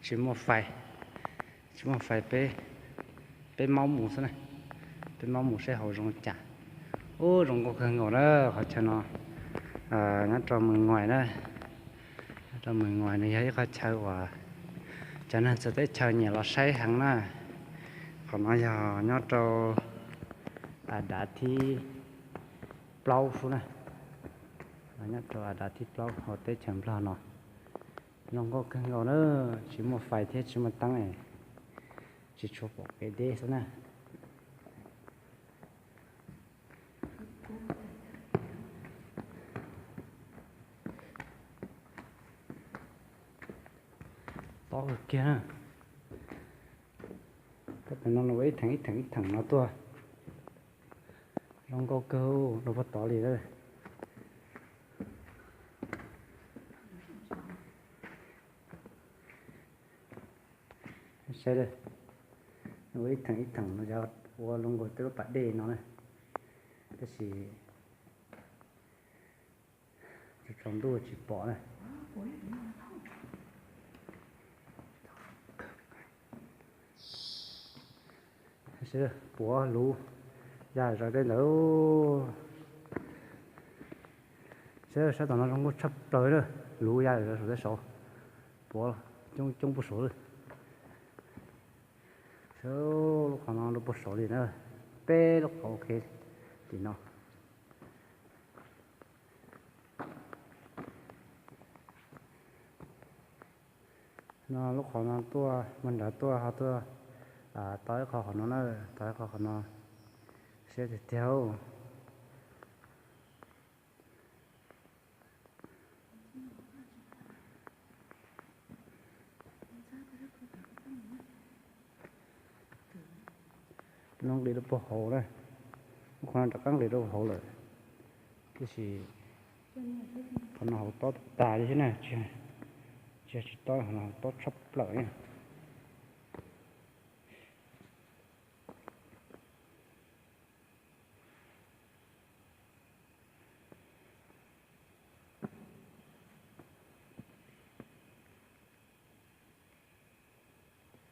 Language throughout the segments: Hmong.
Tsis muaj fais, tsis muaj fais, peb, peb maub mus xwb na, peb maub mus saib hauv zoo cas. Ub, zoo nkauj kawg nkaus na qhov chaw no. Nyob rau Mws Nguais na, nyob rau Mws Nguais nws yog ib qhov chaw uas cov neeg txawv teb chaws nyiam los saib heev na. Qhov no yog nyob rau a dav thib plaub xwb na, nyob rau a dav thib plaub hauv teb chaws Nplog no. Zoo nkauj kawg nkaus na, tsis muaj fais thiab tsis muaj teeb, tsis tshua pom kev deb xwb na. Tob kawg kiag na. Tab tom no ua ib theem ib theem ib theem no tuaj. Zoo nkauj kawg rau puag tod li lawm. Saib, ua ib theem ib theem no yog ua zoo nkaus tej lub pas dej no na, tab sis tsaus ntuj tsis pom na. Saib, puav luv ya zom zaws tej ntawd. Saib, sab tom no zoo nkauj tshaj plaws na, luv ya zom zaws saum tej saud, puav coob coob puag saud lawm. Saib, lub qhov no rau puag saud li na, peb lub qhov ua ke tim no. No lub qhov no tuaj mus nrad tuaj ho tuaj tau ib qho qhov no na, tau ib qho qhov no, siab tiag tiag. No nqis rau puag hauv na, lub qhov no rov qab nqis rau hauv lawm, tiam sis qhov no hauv tob tag li thiab na, tsis, tsis tob, qhov no hauv tob tshaj plaws na.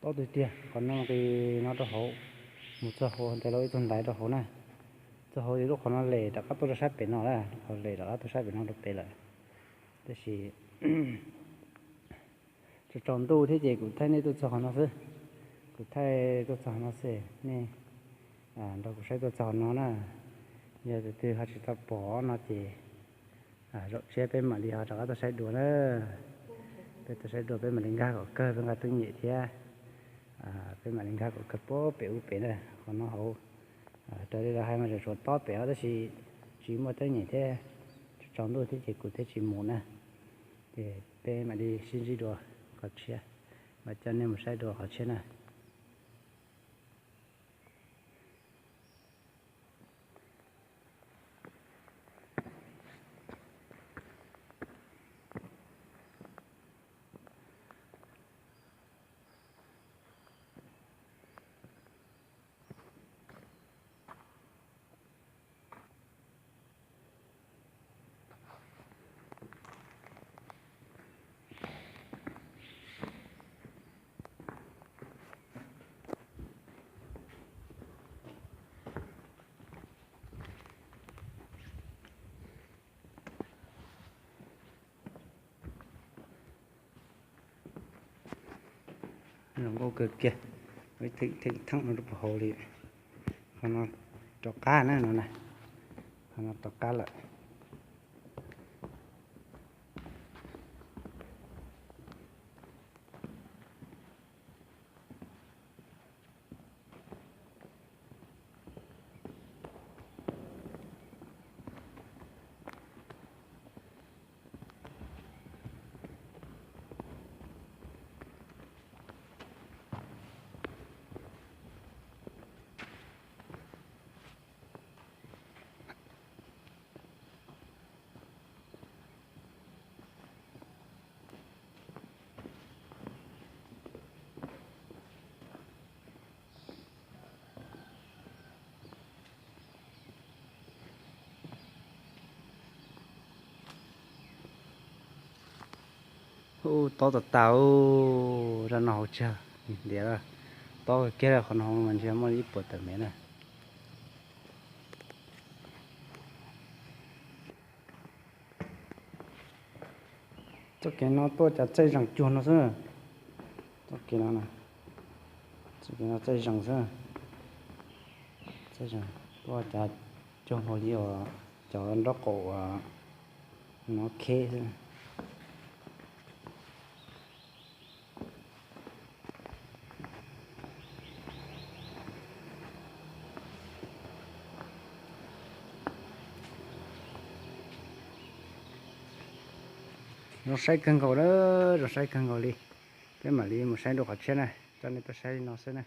Tob tiag tiag, qhov no nqis no rau hauv, mus txog hauv ntawd lawm ib tug ntaiv rau hauv na. Txog hauv ces lub qhov no lem rov qab tuaj rau sab pem no na, lub qhov lem rov qab tuaj sab pem no rau pem lawm. Tab sis tsaus tsaus ntuj thiab ces kuv thaij nej tuaj txog qhov no xwb, kuv thaij tuaj txog qhov no xwb, nej nrog kuv saib tuaj txog qhov no na. Yog tus twg ho tsis tau pom no ces zaum tshiab peb mam li ho rov qab tuaj saib dua na. Peb tuaj saib dua peb mam li nkag kom kawg, peb nqa teeb nyem thiab, peb mam li nkag kom kawg puag pem ub pem na. Qhov no hauv raws li lawv hais mas tseem tshuav tob pem os, tab sis tsis muaj teeb nyem thiab, tsaus ntuj thiab ces kuv thiaj tsis mus na. Ces peb mam li sib ntsib dua qhov tshiab, mam coj nej mus saib dua qhov tshiab na. Zoo nkauj kawg kiag, ib theem theem no rau puag hauv li. Qhov no rov qab na no na, qhov no rov qab lawm. Ub, tob tas tas, zaj no hauv tsawg ntiav, tob kiag qhov no mas ntshe muaj ib puas tawm mev na. Txoj kev no tuaj cas txaij zees cuag no xwb. Txoj kev no, txoj kev no txaij zees xwb. Txaij zees tuaj cas cuag npaum li cov nraub qaum no kheb xwb. Zoo saib kawg nkaus lawm, zoo saib kawg nkaus li. Peb mam li mus saib dua qhov tshiab na, coj nej tuaj saib li no xwb na.